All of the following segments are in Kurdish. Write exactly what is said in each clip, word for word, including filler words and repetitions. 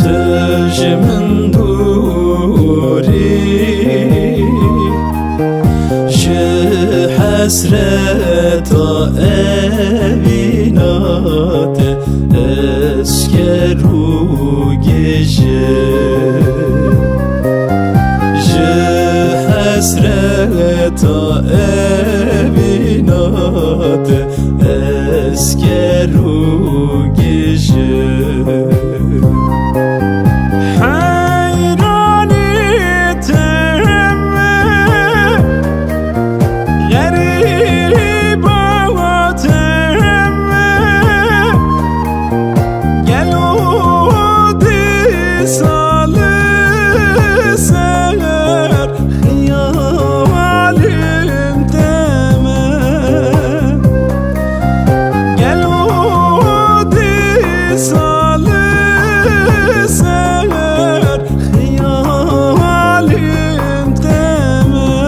Tu ji min dûrî, ji hesreta evîna te ez ker û gêj im. Ji hesreta evîna te ez ker û gêj im. Heyranî te me, xerîba te me, gelo dîsa li ser xiyalên te me. Gelo dîsa li ser xiyalên te me.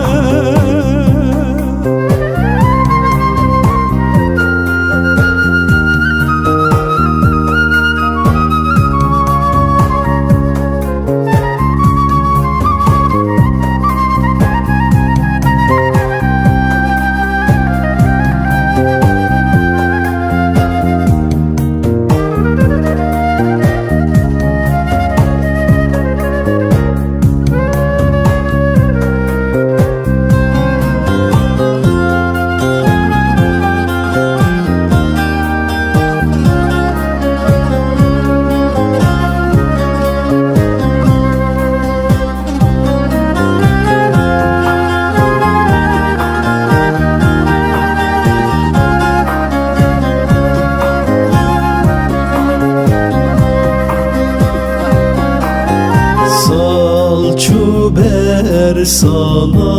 Sal çû ber sala,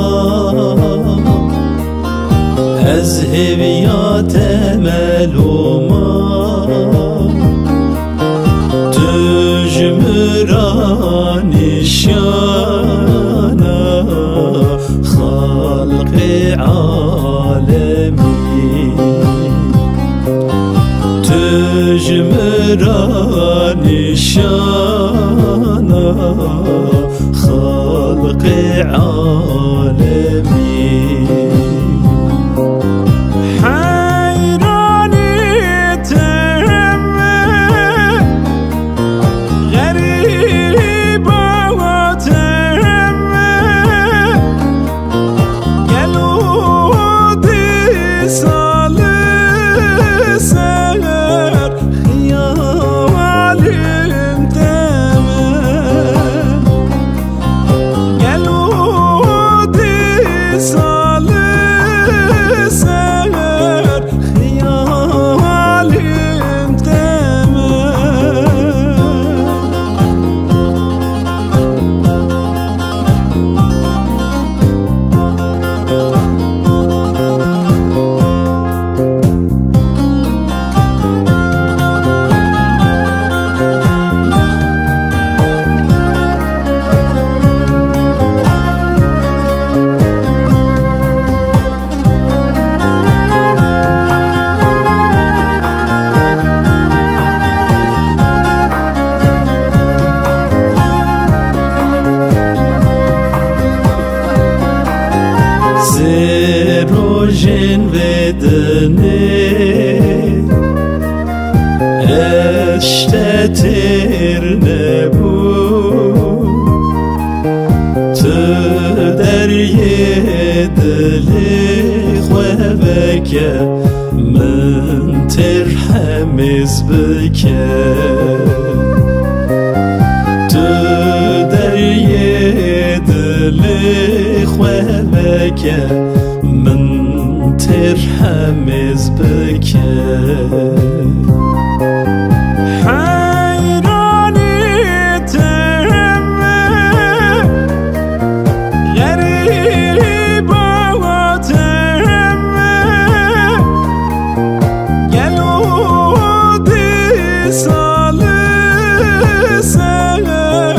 ez hêviya te me loma. Tu ji min re nîşana xelqê alemî. Tu ji min re nîşana xelqê alemî. Heyranî te me, xerîba te me, gelo dîsa li ser xiyalên te me. Gelo dîsa li ser xiyalên te me. Sê rojên vê dinê ez ji te têr nebûm. Tu deriyê dilê xwe veke, min têr hemêz bike. Tu deriyê dilê xwe veke, min têr hemêz bike. Heyranî te me, xerîba te me, gelo dîsa li ser